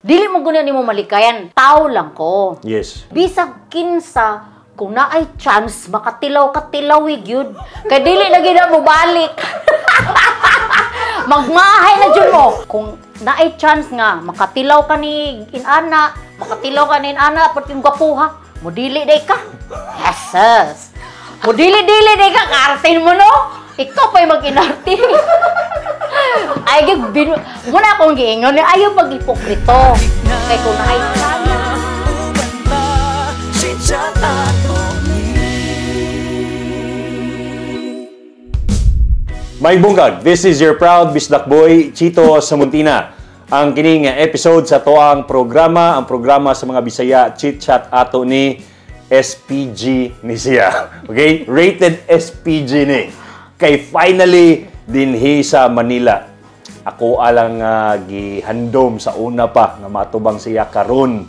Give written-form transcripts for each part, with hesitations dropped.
Dili mo guna nimo malikayan, tao lang ko. Bisag kinsa, kung naay chance makatilaw ka, tilawi gyud. Kay dili na gyud na mo balik. Magmahay na jud mo. Kung naay chance nga makatilaw ka ni inana, makatilaw ka ni inana pati yung gwapuha, mo dili day ka. Jesus. Mo dili-dili day ka, kartin mo, no? Ikaw pa'y mag-inarte. Ay, gig binu muna akong giingon, ayaw mag-hipokrito. Kay kung naay chance, Uban ta, Chit-chat ato ni. May bungkag, this is your proud Bisdak boy, Chito Samuntina. Ang kining episode sa toang programa, ang programa sa mga Bisaya, Chit Chat Ato Ni, SPG ni siya. Okay? Rated SPG ni. Kay finally, dinhi sa Manila. Ako alang gihandom sa una pa nga matubang siya karon.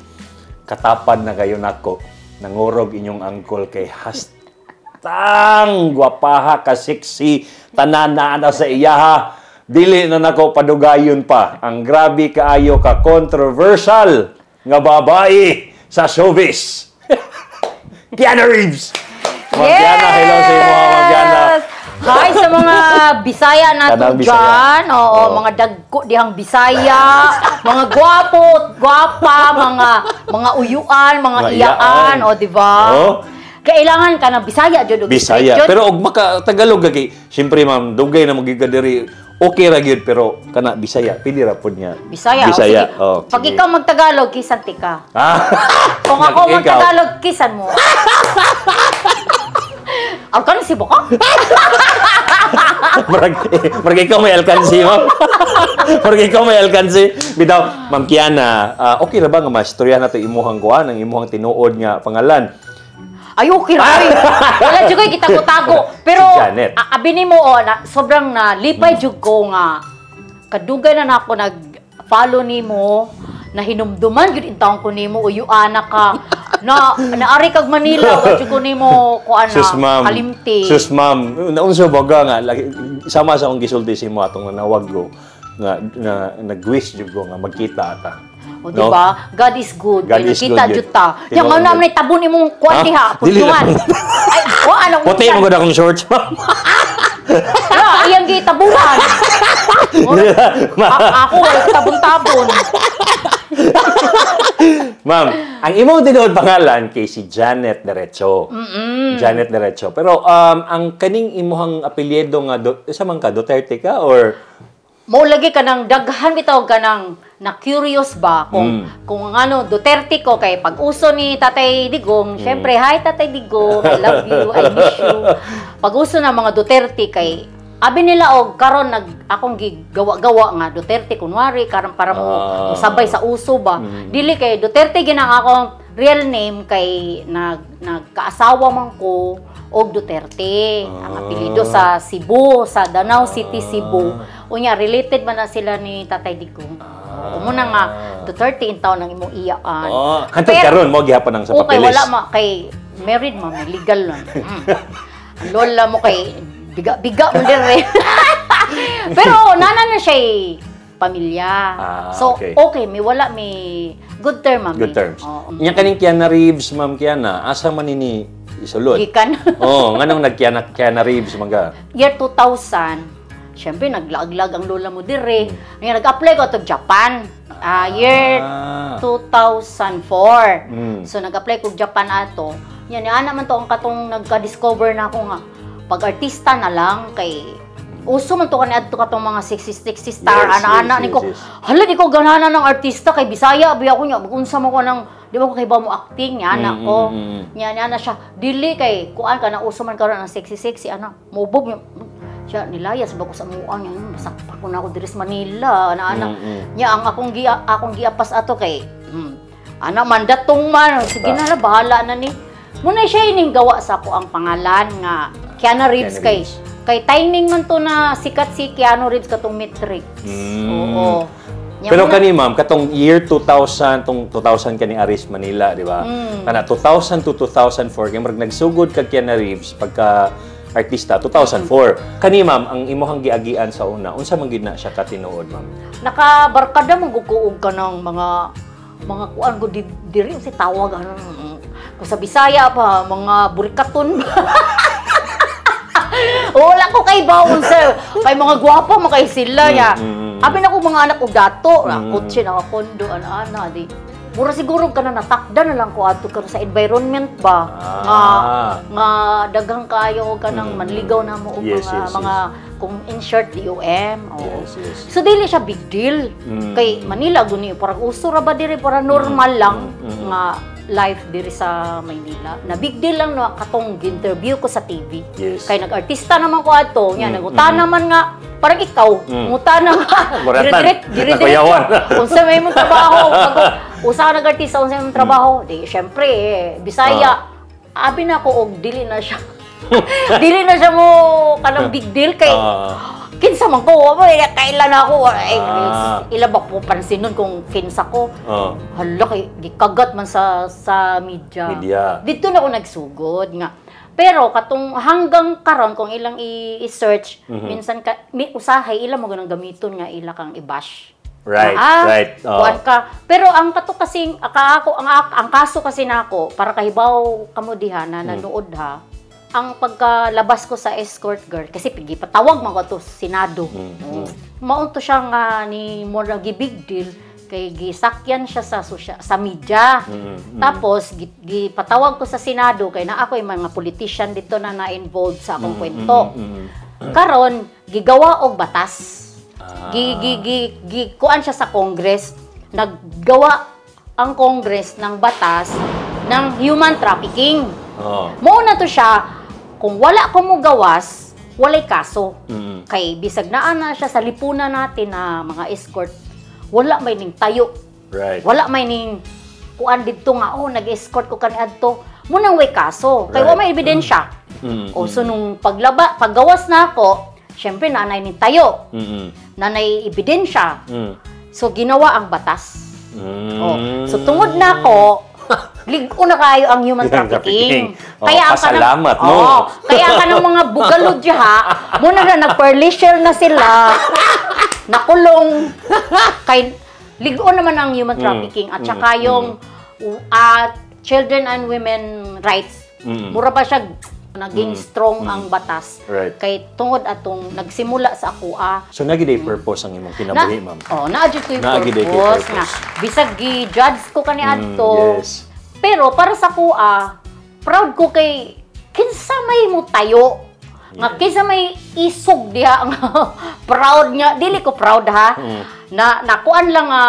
Katapad na kayo nako. Nangurog inyong angkol kay hastang gwapaha ka sexy tanan na ana sa iyaha. Dili na nako padugayon pa ang grabe kaayo ka controversial nga babae sa showbiz. Keanna Reeves. Ma'am Keanna, hello sa imo, Ma'am Keanna. Hi sa mga Bisaya nato Tanang Bisaya. Dyan. Oo, mga dagko dihang Bisaya, mga gwapo, gwapa, mga uyuan, mga Mga iyaan, iyaan. O di ba? Oo. Kailangan ka ng Bisaya jud og Bisaya. jud. Pero og maka Tagalog ka kay siyempre, ma'am, dugay na magyud ka diri. Okay ra gyud, pero kana Bisaya pili ra pod nga. Bisaya. O, Bisaya. sige. Oh, Pag sige. ikaw magtagalog, kisan tika. Ah. Kung ako Ikaw. magtagalog, kisan mo. Alkansi ba ka? Murag ikaw may alkansi, ma'am. Murag ikaw may alkansi. Bitaw, Ma'am Keanna, okay ra ba nga mastorya nato imuhang kuan, ang imuhang tinuod nga pangalan? Ay, okay ra oy. Wala jud ko'y gitago-tago. Pero Si Janet. Abi nimo oh, na, sobrang nalipay jud ko nga kadugay na nako nag-follow nimo, na hinumduman gyud intawon ko nimo, uyuana ka na naari kag Manila, wa jud ko nimo kuan na Sus, ma'am. kalimti. Sus, ma'am. Naunsa baga nga lagi, sama sa akong gisulti sa imo atong nanawag ko nga na nag-wish jud ko nga magkita ata. O, di ba? God is good. God Kay is nakita good, jud ta. yun. Yang Tinuod nga yun. na tabon imong kuan Ha? diha, Dili putungan. lang. Ay, wa anong Puti mo gud akong shorts, ma'am. Wala, iyang gitabuhan. Ako wala tabon-tabon. Ma'am, ang imong tinuod pangalan kay si Janet Derecho. Janet Derecho. Pero ang kaning imuhang apelyido nga do, sa man ka Duterte ka or Mo lagi ka ng daghan bitaw ka ng na curious ba kung kung ano Duterte ko, kay pag uso ni Tatay Digong, syempre, hi Tatay Digong, I love you, I miss you. Pag uso na mga Duterte, kay abi nila og karon nag akong gigawa-gawa nga Duterte kunwari karon para mo sabay sa uso ba. Dili kay Duterte ginang akong real name, kay nagkaasawa man ko og Duterte ang apelyido sa Cebu, sa Danao City, Cebu. Unya related man na sila ni Tatay Digong. Ah. Muna nga Duterte in town ang imong iyaan. Oh, hantod Pero karon mo gihapon ang sa okay, papeles. Wala ma kay married ma, may legal lang. Ang lola mo kay biga-biga mo dire. Pero nana na siya pamilya. Ah, So okay. okay, may wala may good term mami. Good terms. Oo. Nya kaning Keanna Reeves, Ma'am Keanna, asa man nini isulod? Gikan. Oh, nganong nag-Keanna Keanna Reeves man ka? Year 2000, syempre naglaaglag ang lola mo dire. Ngayon nag-apply ko to Japan. Year 2004. So nag-apply ko Japan ato. Yan ni ana man to ang katong nagka-discover na ako nga pag-artista na lang, kay uso man to kani adto katong mga 60 60 star ana-ana ni ko. Hala, di ko ganahan ng artista kay Bisaya abi ako nya, unsa man ko nang di ba ko kay ba mo acting nya ana ko. Nya niya na siya dili kay kuan ka na uso man karon ang sexy sexy ana. Mobob siya, nilayas ba ko sa muang niya, masakpan ko na ako diri sa Manila ana ana. Nya ang akong giapas ato kay ana man datong man, sige na la, bahala na ni. Muna siya ining gawa sa ako ang pangalan nga Keanna Reeves. Keanna Kay Reeves. Kay timing man to na sikat si Keanu Reeves katong Matrix. Oo. Nya Pero muna- kani, ma'am, katong year 2000, tong 2000 kani Aris Manila, di ba? Kana 2000 to 2004 kay murag nagsugod kag Keanna Reeves pagka artista 2004. Kani, ma'am, ang imuhang giagian sa una, unsa man gid na siya katinuod, ma'am? Nakabarkada mo gud ko og kanang mga Mga kuan ko di, diri si tawag ano ko sa Bisaya pa, mga burikaton. Wala ko kay baon, sir. Kay mga gwapa man kay sila ya. Abi na ko mga anak og dato, na kotse, naka kondo, ana-ana di. Mura siguro ka na natakda na lang ko adto karon sa environment ba nga nga daghang kaayo og kanang manligaw na mo og mga mga kung in short DOM. Oo. Yes, yes. So dili siya big deal. Kay Manila guni parang uso ra ba diri, para normal lang nga life diri sa Maynila. Na big deal lang na katong interview ko sa TV. Kay nag-artista naman ko ato, nya nangutana man nga parang ikaw, ngutana nga. Muratan. Dire-dire Nakuyawan. Unsa may imong trabaho? Pag usa ka nag-artista, unsa imong trabaho? Di syempre eh, Bisaya. Abi na ko og dili na siya. Dili na siya mo kanang big deal kay kinsa man ko, wa kailan ako eh, ila ba po pansin nun kung kinsa ko? Hala, kay gikagat man sa media. Media. Dito na ako nagsugod nga. Pero katong hanggang karon kung ilang i-search, minsan ka mi, usahay ila mo ganang gamiton nga ila kang i-bash. Kuan ka. Pero ang kato kasing aka ako ang kaso kasi nako para kahibaw kamo diha na nanood ha. Ang pagkalabas ko sa escort girl kasi pigi patawag man ko to Senado. Oo. Maunto siya nga ni mura big deal kay gisakyan siya sa media. Tapos gipatawag ko sa Senado kay naa ako'y mga politician dito na na-involved sa akong kwento. Karon gigawa og batas. Gi gi gi, gi kuan siya sa Congress. Naggawa ang Congress ng batas ng human trafficking. Mao na to siya, kung wala ko mo gawas, walay kaso. Kay bisag naa na siya sa lipunan natin na mga escort, wala may ning tayo. Wala may ning kuan didto nga, oh, nag-escort ko kaniadto. Munang way kaso. Kay wa may ebidensya. O so nung paglaba, paggawas na ako, syempre nanay ning tayo. Nanay ebidensya. So ginawa ang batas. Oh, so tungod na ako, lig-o na kayo ang human Human trafficking. trafficking. Oh, pasalamat, no? Oh, kaya ang kanang mga bugalo diha, muna na nag-perlicial na sila, nakulong, kay lig-o naman ang human trafficking at saka yung children and women rights. Mura ba siya naging strong ang batas. Kay tungod atong nagsimula sa ako ah. So nagi day purpose ang imong kinabuhi, ma'am. Oh, naa jud ko'y Naa gyud ay kay purpose purpose. nga bisag gi-judge ko kani adto. Pero para sa kuha, proud ko kay kinsa may mo tayo. Nga kinsa may isog diha nga proud nga dili ko proud ha. Na nakuan lang nga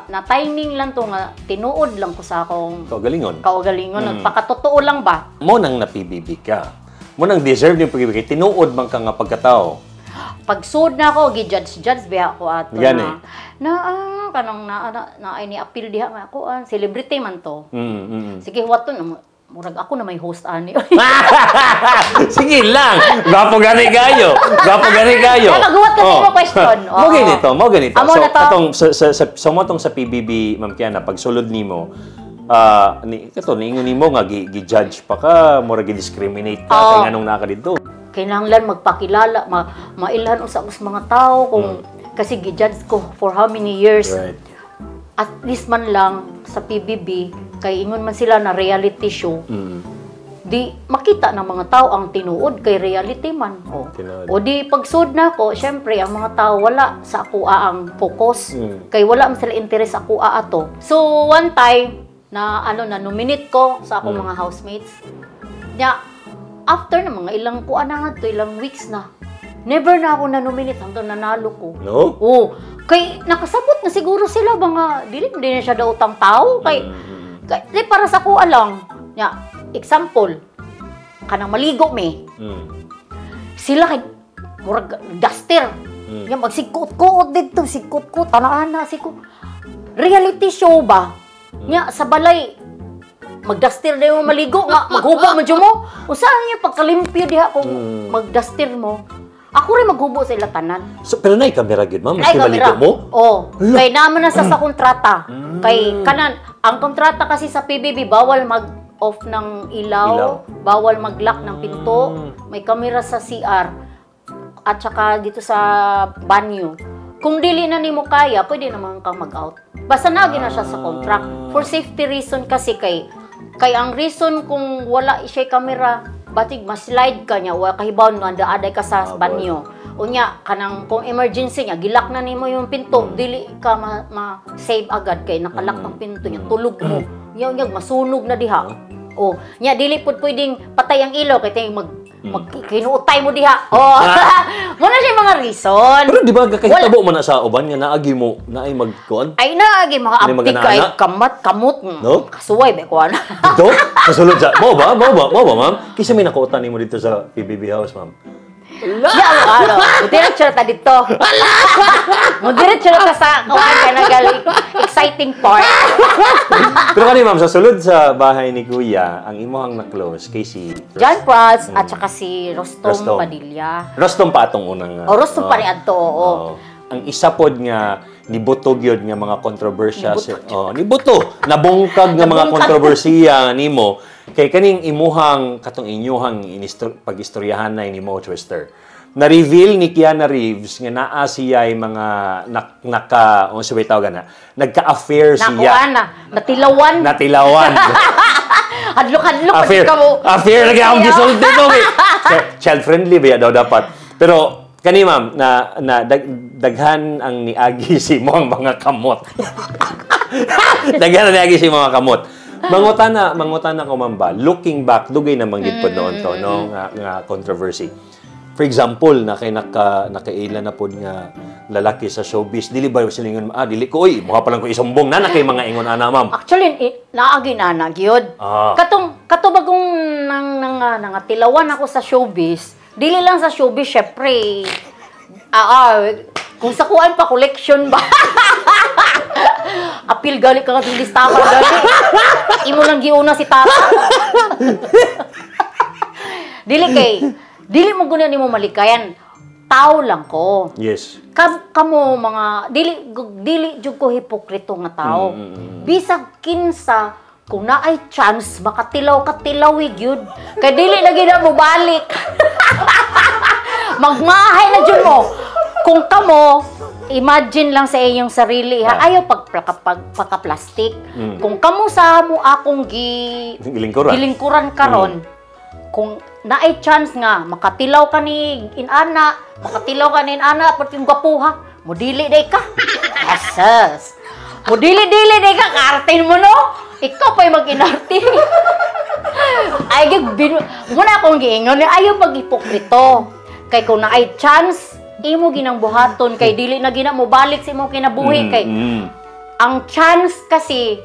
na timing lang to nga tinuod lang ko sa akong Kaugalingon. kaugalingon, nagpakatotoo lang ba. Mo nang na-PBB ka. Mo nang deserve yung PBB kay tinuod man ka nga pagkatao. Pagsud na ako, gi-judge judge biya ako ato Gani. na. Na kanang na, na, na ay ni appeal diha nga ako ah, celebrity man to. Sige, huwaton na murag ako na may host ani. Sige lang. Gwapo gani kayo. Gwapo gani kayo. Kaya maghuwat ka sa imo question. Mo Oo. ganito, mo ganito. Amo So na to. katong sa mo tong sa PBB, Ma'am Kiana, pagsulod nimo, ni kato niingon nimo nga gi-judge pa ka, mura gi-discriminate ka Oo. kay nganong naa ka didto. Kinahanglan magpakilala, mailhan usa ko sa mga tao kung kasi gi-judge ko for how many years. At least man lang sa PBB kay ingon man sila na reality show. Di makita ng mga tao ang tinuod kay reality man. O, Tinuod. o di pagsud na ako, syempre ang mga tao wala sa ako ang focus. Kay wala man sila interest sa ako ato. So one time na ano na nominate ko sa akong mga housemates. Nya after na mga ilang kuan na nga to, ilang weeks na. Never na ako na-nominate hanggang nanalo ko. No? Oo. Kay nakasabot na siguro sila mga dili din na siya daotang tao kay kay di para sa kuha lang. Nya, example, kanang maligo mi. Sila kay murag duster. Nya magsigkot-kuot didto, sigkot-kuot ana-ana siko. Reality show ba? Nya sa balay magduster na mo maligo nga maghubo man jud mo. Unsa niya pagkalimpyo diha kung magduster mo? Ako rin maghubo sa ila tanan. So, pero naay kamera gyud, ma'am, Ay, maski maligo kamera. mo? Oo. Kay naman na sa kontrata. Kay kanan, ang kontrata kasi sa PBB, bawal mag-off ng ilaw, Ilaw. bawal mag-lock ng pinto, may kamera sa CR, at saka dito sa banyo. Kung dili na nimo kaya, pwede naman kang mag-out. Basta nagi na siya sa contract. For safety reason kasi kay kay ang reason kung wala siya kamera, batig ma-slide ka niya, wa kahibaw nga aday ka sa banyo. Unya kanang kung emergency niya, gi-lock na nimo yung pinto, dili ka ma-save agad kay naka-lock ang pinto niya, tulog mo. Nya nya masunog na diha. Oh, nya dili pud pwedeng patay ang ilaw kay ting mag kinuutay mo diha. Oh. Muna siya mga reason. Pero di ba kakahitabo man na sa uban nga naagi mo naay magkuan? Ay naagi mga Hindi abtik kay magana-ana? kamat kamot. No? Kasuway ba ko ana. Dito? Sa sulod sa mo ba? Mo ba? Mo ba, ma'am? Kisa may nakuutan nimo dito sa PBB house, ma'am. Ya, ano, diretso na ta dito. Mo diretso na ta sa kuan kay nagali exciting part. Pero kani, ma'am, sa sulod sa bahay ni Kuya, ang imuhang na-close kay si John Prats at saka si Rostom, Rostom. Padilla. Rostom pa atong unang O Rostom pa ni adto, oo. Oo. Ang isa pod nga nibuto gyud nga mga kontrobersya Nibuto. si, oh, nibuto, nabungkag nga mga Nabungkag. kontrobersiya nimo kay kaning imuhang katong inyuhang pag-istoryahan na ni Mo Twister. Na-reveal ni Keanu Reeves nga naa siya mga naka unsa ba tawag na, nagka-affair siya. Nakuha na, natilawan. Natilawan. Hadlok-hadlok Affair. ka mo. Affair lagi akong gisulti to. Child friendly ba daw dapat. Pero kani, ma'am, na, na daghan ang niagi si mo ang mga kamot. Daghan ang niagi si mga kamot. Mangutana ko, ma'am, ba, looking back, dugay namang gid pod noon to, no, nga controversy. For example, na kay nakaila na pod nga lalaki sa showbiz, dili ba sila ingon, "Ah, dili ko oy, mukha pa lang ko isumbong na," na kay mga ingon ana, ma'am? Actually, naagi na na gyud. Katong kato bagong nang nang nangatilawan ako sa showbiz, dili lang sa showbiz syempre. Kung sa kuan pa collection ba. Apil gali ka katong listahan gali. Imo lang giuna si tata. Dili kay dili mo guna nimo malikayan. Tao lang ko. Kamo mga dili dili jud ko hipokrito nga tao. Bisag kinsa, kung naay chance makatilaw katilaw gyud kay dili lagi na mo balik. Magmahay na jud mo. Kung kamo, imagine lang sa inyong sarili ha, ayaw pagka-plastic. Kung kamo sa mo akong Gilingkuran. gilingkuran karon, kung naay chance nga makatilaw ka ni inana, makatilaw ka ni inana, pati yung gwapuha, mo dili day ka. Jesus. Mo dili-dili day ka, kaartin mo no? Ikaw pa'y mag-inarte. Ay, muna akong giingon, ayaw mag-hipokrito. Kay kung naay chance, imo ginang buhaton, kay dili na gina mo balik sa imong kinabuhi. Kay ang chance kasi,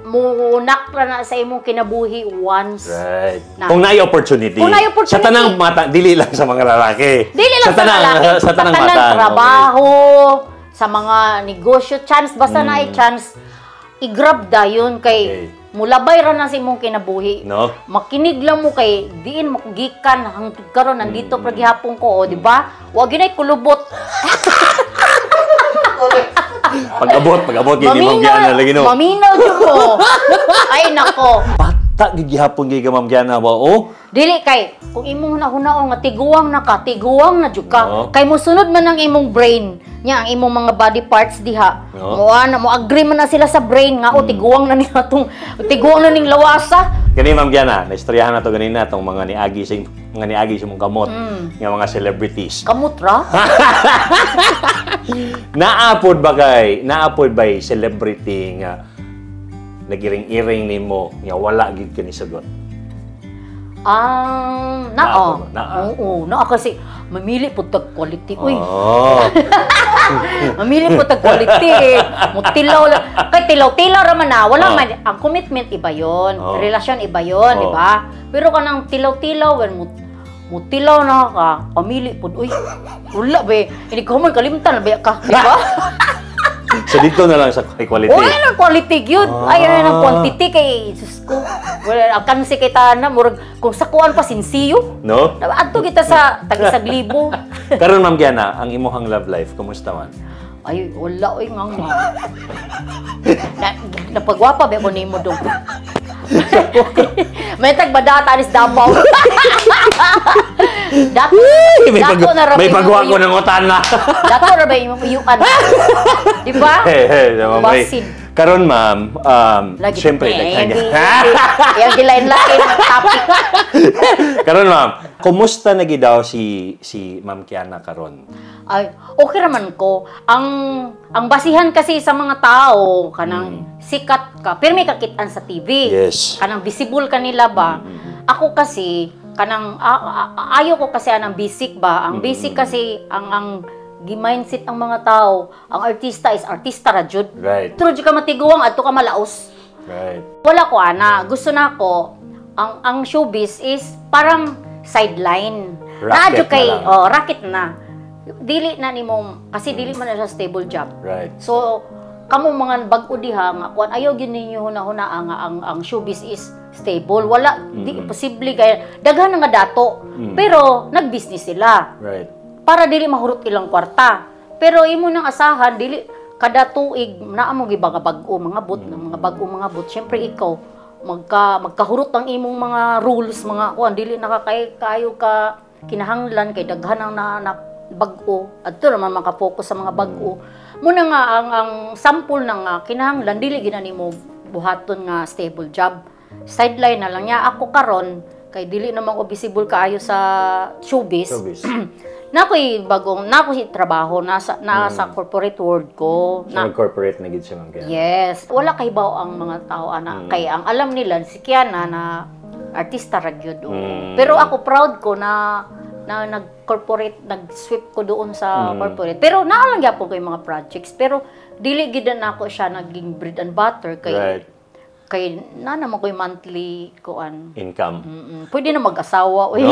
munak ra na sa imong kinabuhi once. Right. Na. Kung naay opportunity. Kung naay opportunity. Sa tanang mata, dili lang sa mga lalaki. Dili lang sa lalaki. Sa tanang tanang mata. Trabaho, sa mga negosyo, chance, basta naay chance, i-grab dayon kay mulabay ra na sa imong kinabuhi. No? Makinig lang mo kay diin mo gikan hangtod karon nandito pa gihapon ko, o di ba? Wa ginay kulubot. Pag-abot, gini Ma'am Gianna lagi no. Maminaw jud mo. Ay nako. Bata gid gihapon gid ka, Ma'am Gianna ba? Oh. Dili kay kung imong hunahunaon nga tiguang na ka, tiguang na jud ka. Oo. Kay mosunod man ang imong brain nya ang imong mga body parts diha. Oo. Mo ana mo agree man na sila sa brain nga o tiguang na niya tong tiguang na ning lawasa. Gani, Ma'am Gianna, naistoryahan na to ganina tong mga niagi sa mong kamot nga mga celebrities. Kamot ra. Naapod ba kay celebrity nga nagiring-iring nimo nga wala gid ka nisugot? Naa. Naa ba? Naa. Oo, naa kasi mamili pud tag quality. Uy, mamili pud tag quality. Mutilaw lang. Kay tilaw-tilaw ra man na. Wala man ang commitment, iba yon. Relasyon, iba yon, di ba? Pero kanang tilaw-tilaw when mo mutilaw na ka, pamili pud. Uy, wala ba? Hindi ko man kalimtan ba ka, di ba? So dito na lang sa high quality. Wala nang quality gyud. Ay, ay nang quantity kay Diyos ko. Wala ang kansi kay tana murag kung sa kuan pa sinsiyo. No? Adto kita sa tag-isag libo. Karon, Ma'am Gianna, ang imuhang love life kumusta man? Ay, wala oy nga nga. Na, napagwapa ba ko nimo dong? May tagbadata anis Davao. Dato, May, dato na ra may ba pagwa imong ko ng utan na. Dato ra ba imong uyuan? Di ba? Hey, hey, ma'am, may- Basin. Karon, ma'am, Lagi syempre, eh, daghan yung gilain-lain ng topic. Karon, ma'am, kumusta na gid daw si si Ma'am Kiana karon? Ay, okay raman ko. Ang basihan kasi sa mga tao kanang sikat ka, pero may kakitaan sa TV. Kanang visible kanila ba? Ako kasi kanang ayaw ko kasi anang basic ba. Ang basic kasi ang gi-mindset ang mga tao, ang artista is artista ra jud. True jud ka matiguang adto ka malaos. Wala ko ana, gusto na ako ang showbiz is parang sideline. Racket Naa jud na kay lang. oh, racket na. Dili na nimo kasi dili man na siya stable job. So kamo mga bag-o diha nga kuan, ayaw gyud ninyo hunahuna nga ang showbiz is stable. Wala, di imposible kay daghan na nga dato. Pero nag-business sila. Para dili mahurot ilang kwarta. Pero imo nang asahan dili kada tuig naa mo giba nga bag-o mga bot ng mga bag-o mga bot. Syempre ikaw magkahurot ang imong mga rules, mga kuan, dili na ka kay kayo ka kinahanglan kay daghan ang na bag-o, adto ra man maka-focus sa mga bag-o. Muna nga ang sample na nga kinahanglan dili gina nimo buhaton nga stable job, sideline na lang niya. Ako karon kay dili naman ko visible kaayo sa showbiz. Showbiz. Na ako'y bagong na ako si trabaho nasa nasa corporate world ko. So, Na, nag-corporate na gid siya, Ma'am Kiana. Yes. Wala kay baw ang mga tao ana kay ang alam nila si Kiana na artista ra gyud, oo. Pero ako proud ko na na nag-corporate, nag-sweep ko doon sa corporate. Pero naa lang gyapon ko yung mga projects, pero dili gid na ako siya naging bread and butter kay kay na naman ko yung monthly kuan. Income. Pwede na mag-asawa, uy. No?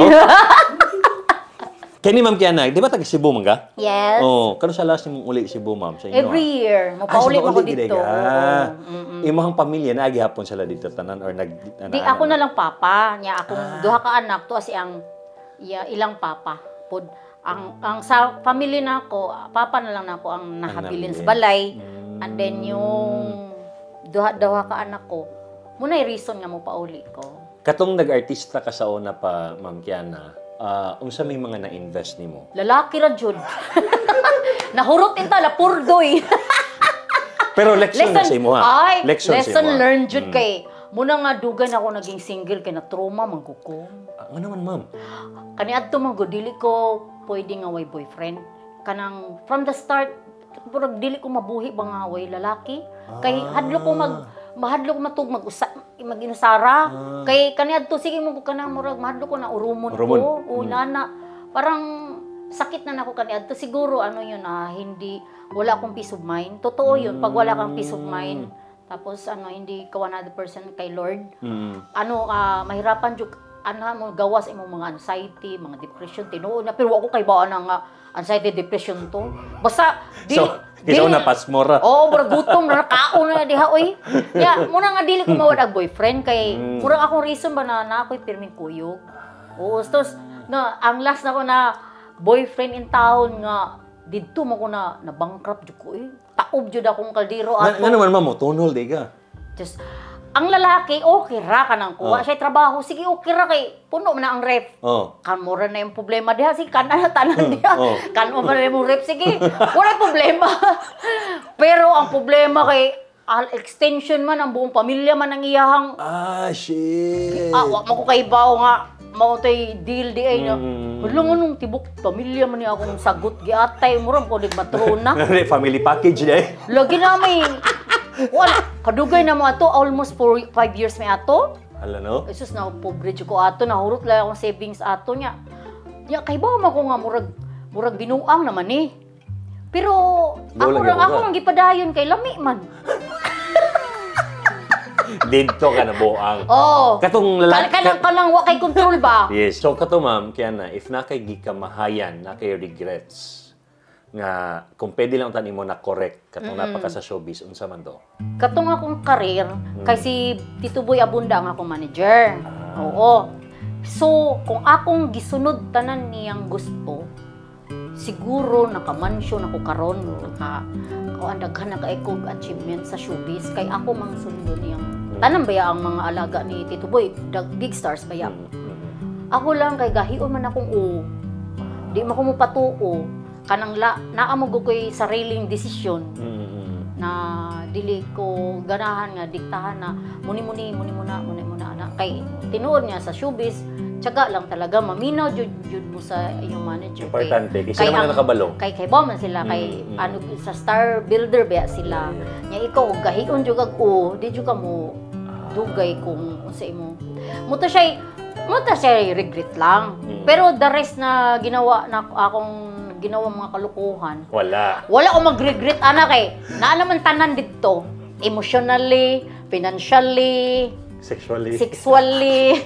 Kani, Ma'am Kiana, di ba taga Cebu man ka? Yes. Oh, kano sa last nimong uli Cebu, ma'am, sa inyo? Every year, mopauli Ah, man ko so, dito. ka. Oo. Imong pamilya na gihapon sila dito tanan or nag Di ako na lang papa niya, akong duha ka anak to si ang iya, ilang papa pod. Ang sa family na ako, papa na lang nako ang nahabilin sa nabilin. balay. And then yung duha duha ka anak ko, muna reason nga mo pauli ko. Katong nag-artista ka sa una pa, Ma'am Kiana, unsa may mga na-invest nimo? Lalaki ra jud. Nahurot inta lapurdoy. Pero leksyon na sa imo ha. Ay, Leksyon sa lesson imo, ha? learned jud kay muna nga dugay na ako naging single kay na trauma man ko ko. Ah, ano man, ma'am? Kani adto man gud dili ko pwede nga way boyfriend. Kanang from the start murag dili ko mabuhi ba nga way lalaki. Kay hadlo ko mag mahadlo ko matug mag-usa mag-inusara. Kay kani adto sige mo ko kanang murag mahadlo ko na urumon, Urumon. ko. O nana parang sakit na nako kani adto, siguro ano yun ah, hindi wala akong peace of mind. Totoo yun pag wala kang peace of mind. Tapos ano, hindi ka 100% kay Lord, ano, mahirapan jud ano mo gawas imong mga anxiety, mga depression, tinuod na, pero wa ko kay na nga anxiety, depression to. Basta dili So, ikaw na pasmora. Oo, murag gutom na kaon na diha oy. Ya, muna nga dili ko mawad og boyfriend kay murag akong reason ba na na ako'y pirming kuyog. Oo, tapos na ang last na ko na boyfriend in town nga didto mo ko na na bankrupt jud ko eh. Taob jud akong kaldero Nga ato. nga naman, ma'am, mo tunol di ka. Just, ang lalaki, okay ra ka nang kuha. Siya trabaho, sige, okay ra kay puno man na ang ref. Kan mura na yung problema diha, sige, kan na tanan diha. Kan mo na yung ref, sige, wala problema. Pero ang problema kay al extension man, ang buong pamilya man ang iyahang, Ah, shit. Ah, wa mo ko kay bawo nga, mao tay deal di ay na. Hala nga nung tibok pamilya man niya akong sagot giatay, murag ko matrona. Family package di ay. Lagi na may wala kadugay na mo ato, almost 4 5 years may ato. Hala no? Jesus na pobre jud ko ato, nahurot lang akong savings ato niya. Ya kay ba man ko nga murag murag binuang naman eh. Pero Go ako lang, lang go ako ka. lang gipadayon kay lami man. Didto ka na buang. Oh. Katong lalaki. Kanang kanang wa kay control ba? Yes. So kato, ma'am, Kiana, if na kay gikamahayan, na kay regrets nga kung pwede lang tan imo na correct katong napaka sa showbiz, unsa man do? Katong akong career kay si Tito Boy Abunda ang akong manager. Oo. So, kung akong gisunod tanan niyang gusto, siguro nakamansyon ako karon, naka kuan, daghan na kay kog achievement sa showbiz kay ako mang sundon niyang tanan baya ang mga alaga ni Tito Boy, big stars baya. Ako lang kay gahion man akong o. Di man ko mo patuo. Kanang la, naa mo ko'y sariling desisyon na dili ko ganahan nga diktahan na muni-muni muni muna muni muna ana kay tinuod nga sa showbiz tiyaga lang talaga maminaw jud jud mo sa inyong manager. Importante kay sila man ang nakabalo. Kay ba man sila kay ano sa star builder ba sila nya ikaw og gahion jud kag o di jud ka mo dugay kung unsa imo mo to siya mo ta siya regret lang. Pero the rest na ginawa na akong ginawa mga kalukuhan, Wala. wala ko mag-regret ana kay naa naman tanan didto emotionally, financially, Sexually. Sexually,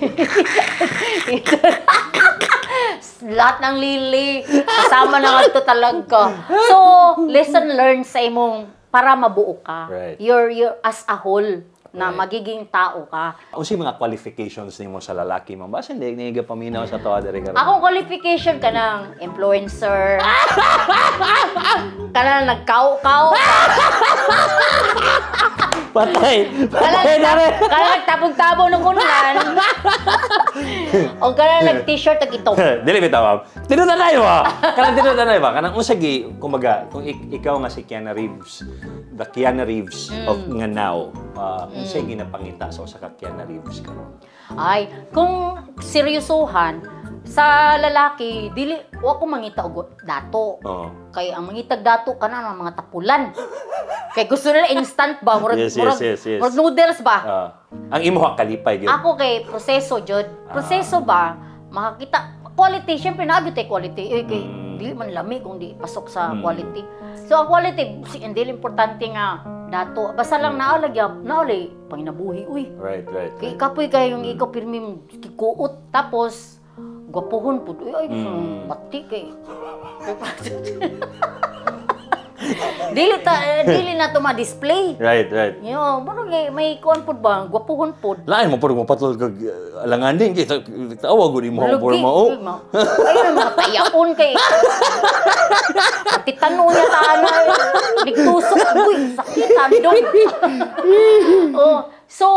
lahat ng lili kasama na nga to talaga. So lesson learned sa imong para mabuo ka. You're as a whole na magiging tao ka. Unsay mga qualifications nimo sa lalaki, ma'am? Basta hindi niya paminaw sa tawa diri karon. Akong qualification ka ng influencer. Kana nagkaw-kaw. Patay. Kana Patay na rin. kana nagtabog-tabog ng kunlan. O kana nag-t-shirt ag itom. Dili bitaw, ma'am. Tinutanay ba? Kanang tinutanay ba? Kanang unsa gi kumbaga kung ikaw nga si Keanna Reeves, the Keanna Reeves of nga now, unsay ginapangita sa usa ka Keanna Reeves karon? Ay, kung seryosohan sa lalaki, dili wa ko mangita og dato. Kay ang mangitag dato kana ng mga tapulan. Kay gusto nila instant ba, murag murag, yes. murag noodles ba? Ang imo ka kalipay gyud. Ako kay proseso jud. Proseso ba makakita quality, syempre naa gyud tay quality. Eh, kay dili man lami kung di pasok sa quality. So ang quality si hindi importante nga dato. Basta lang naa lagi naa lay panginabuhi uy. Kay kapoy kayo yung ikaw pirmi mo kikuot tapos gwapuhon pud uy ay bati kay dili ta eh, dili na to ma-display. Right. Yo, murag may, may kuan pud ba, gwapuhon pud. Lain mo pud mo patol kag alanganin kay tawa gud imo ang Lugi, porma oh. uy, ay, mga tayaon kay. Pati tanong niya ta na. Nagtusok, uy, sakit, andong. Oh, so,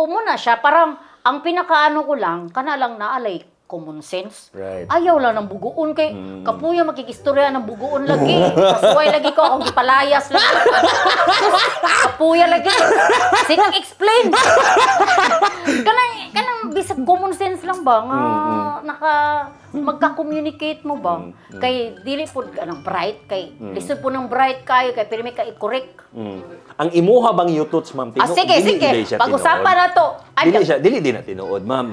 muna siya, parang, ang pinakaano ko lang, kana lang naalay, common sense. Ayaw lang ng buguon kay kapuya makikistorya ng buguon lagi. Kasuway lagi ko akong gipalayas lagi. Kapuya lagi. Sige, explain. Kanang kanang bisag common sense lang ba nga naka magka-communicate mo ba? Kay dili pud kanang bright kay lisod po ng bright kayo kay pirmi ka i-correct. Ang imuha bang yutots, ma'am? Ah, sige, dili sige. day siya Pag-usapan tinuod. na to. Ay, Dili siya, dili din na tinuod, ma'am.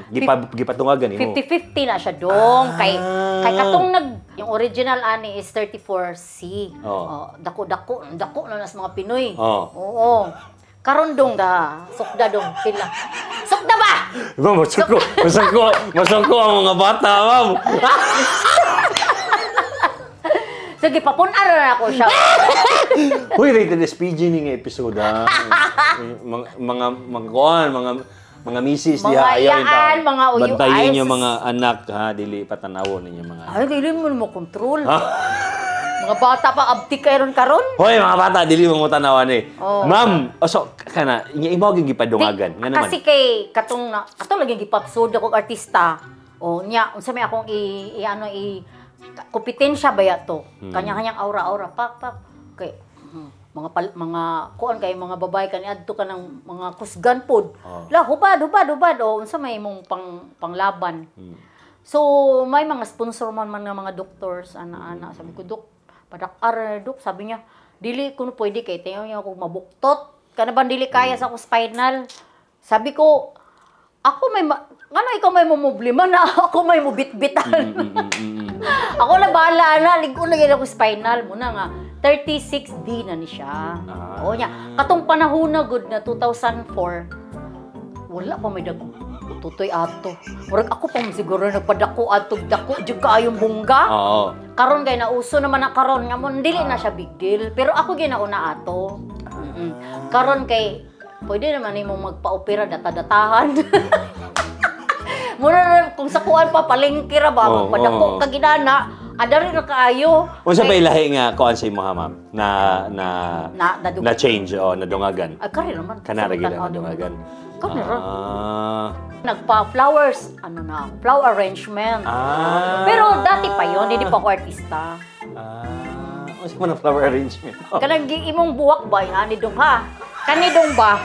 Gipatungagan nimo. 50-50 na siya dong. Kay katong nag yung original ani is 34C. Oh, dako dako dako na nas mga Pinoy. Oo. Karon dong da, sukda dong pila. Sukda ba? Ma'am, masuko, masuko, masuko ang mga bata, ma'am. Sige, papun-ar na ako siya. Uy, rated SPG ni nga episode, ha. Mga kuan, mga misis Mga diha ayaw iyaan, yung mga uyo- Bantayin ay, yung mga anak ha, dili patanawon ninyo mga. Ay, dili mo mo control. Mga bata pa abti kay ron karon. Hoy, mga bata, dili mo mo tanawan eh. Oo. Ma'am, oh, so kana nya imo gyud gipadungagan. Nga naman. Kasi kay katong na katong lagi gipapsod ako og artista. O nya unsa may akong i ano i kompetensya ba ya to? Kanya-kanyang aura-aura pak pak kay mga mga kuan kay mga babae kani adto ka ng mga kusgan pod. La hubad hubad hubad o unsa may imong panglaban. So may mga sponsor man man nga mga doctors ana-ana sabi ko, "Dok, padak-ar na dok." Sabi niya, "Dili kuno pwede kay tayo niya ako mabuktot. Kana ba dili kaya sa akong spinal?" Sabi ko, "Ako may ngano ikaw may momroblema na ako may mubitbitan. Ako na bahala na, ligo na gyud ako spinal mo na nga 36D na ni siya." Oo niya. Katong panahon na good na 2004, wala pa may dako. Tutoy ato. Murag ako pa man siguro nagpadako ato, dako jud kaayong bungga. Karon kay nauso naman na karon nga mo dili na siya big deal. Pero ako ginauna ato. Karon kay pwede naman nimo magpa-opera data-datahan. Mura na kung sa kuan pa palengke ra ba magpadako ka ginana, adari ra kaayo. Unsa ba ilahi nga kuan sa imo ha, ma'am? Na na Na na change o nadungagan. Ay, kare naman. Kana ra Sa gid tan-aw ang nadungagan. Ikaw na ra. Ah. Nagpa-flowers, ano na, flower arrangement. Ah. Pero dati pa yon, hindi pa ako artista. Ah. Unsa man ang flower arrangement? Kanang imong buwak ba, ani dong ha? Kani dong ba?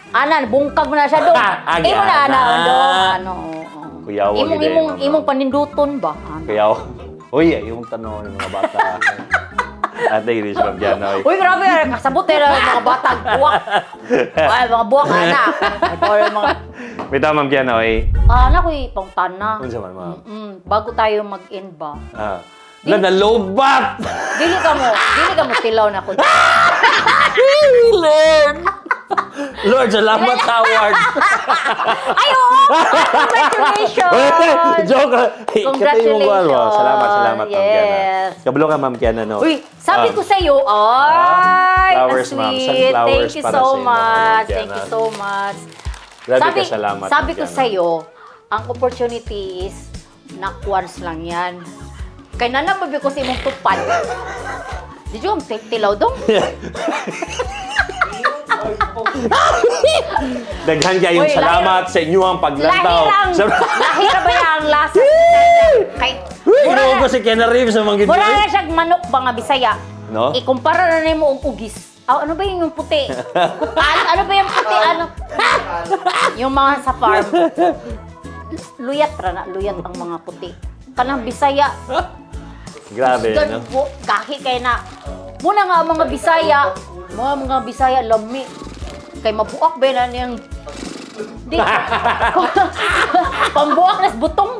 Ana, bungkag mo na siya dong. Ah, Imo na ana ana. dong, ano. Oo. Kuyawa Imong gid eh, imong ma'am. imong paninduton ba? Ana. Kaya, uy, yung tanong ng mga bata. Ate Iris, Ma'am Kiana, oy. Uy, grabe, kasabot eh, mga bata, buwak. Ay, mga buwak, ana. Or mga, Bitaw, Ma'am Kiana, oy. Ana ko'y pangtana. Unsa man, ma'am? Bago tayo mag-end ba? Ah. Na nalobat! Dili ka mo tilaw na ko. Lord! Lord, salamat sa award! Ay, oo! Congratulations! Joke! Hey, Congratulations! Salamat, salamat, Ma'am Kiana. Yes. Kabalo ka, Ma'am Kiana, no? Uy, sabi ko sa'yo, ay, flowers, ang ma'am. sweet. Sunflowers Thank you para so sa inyo, Ma'am much. Kiana. Thank you so much. Grabe ka, salamat, Sabi Ma'am ko Kiana. sa'yo, ang opportunity is, once lang yan. Kay nana mabi ko sa imong tupad. Did you ang tilaw dong? Daghan kayong Uy, salamat sa inyong paglantaw. Lahirang, lahira ba yung lasa? Kay, Uy, mura ginoo na- ko si Keanu Reeves sa mga Mura na siyang manok ba nga Bisaya? No? Ikumpara na nimo og ugis. Ah, ano ba yung puti? Ano ba yung puti? Ano? Yung mga sa farm. Luyat ra na, luyat ang mga puti. Kanang Bisaya, Grabe, no? Gahi kay na. Muna nga ang mga Bisaya, mga Bisaya lami. Kay mabuak ba na niyang di pambuak nas butong.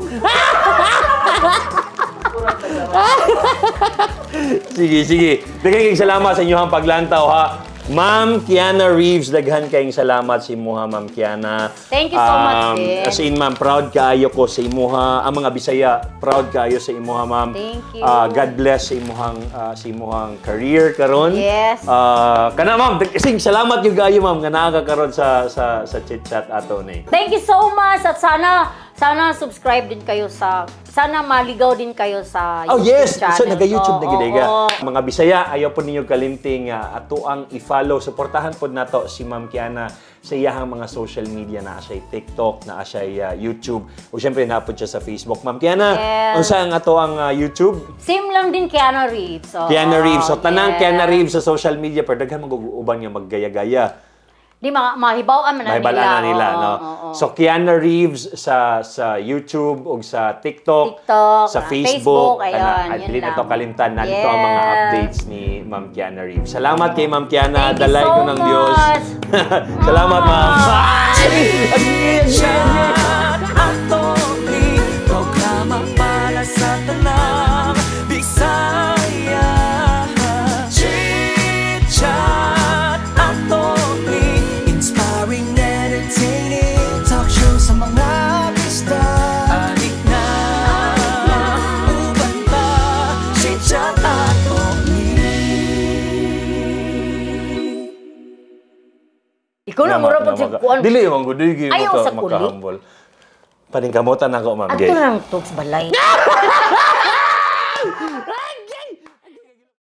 Sige, sige. Daghan kayong salamat sa inyong paglantaw, ha. Ma'am Kiana Reeves, daghan kayong salamat sa imuha, Ma'am Kiana. Thank you so much din. As in, ma'am, proud kaayo ko sa imuha. Ang mga Bisaya, proud kaayo sa imuha, ma'am. Thank you. God bless sa imuhang career karon. Yes. Kana ma'am, kasing salamat yung kaayo, ma'am, nga naa ka karon sa chit-chat ato ni. Thank you so much at sana subscribe din kayo sa, sana maligaw din kayo sa Oh yes, YouTube so channel naga-YouTube ko. na gid ka. Oo. Mga Bisaya, ayaw po ninyo kalimting ato ang i-follow, suportahan pod nato si Ma'am Kiana sa iyahang mga social media, naa siya TikTok, naa siya YouTube, ug syempre naa pod siya sa Facebook. Ma'am Kiana, Yes. unsa ang ato ang YouTube? Same lang din, Kiana Reeves. Oo, Kiana Reeves. So tanang yes. Kiana Reeves sa social media, pero daghan man uban nga maggaya-gaya. Di mga mahibaw-an man na nila. Mahibalaan na nila, Oo, no? oo. So Kiana Reeves sa YouTube ug sa TikTok, TikTok, sa Facebook, Facebook, ayun, kana, yun dili na lang. to kalimtan nandito ang mga Yes. updates ni Ma'am Kiana Reeves. Salamat kay Ma'am Kiana, Thank you dalay so ko ng Diyos. much. Salamat, ma'am. Chat Attorney, programa para sa tanang Bisaya. Chit Chat Attorney, inspiring, entertaining talk show sa mga bisdak. Anik na, uban ta, Chit Chat Attorney. Ikaw na mura pag sa kuan. Dili man gud Ayaw sa kuli. makahambol. Paningkamutan ako, ma'am. Ato Gay. lang to sa balay.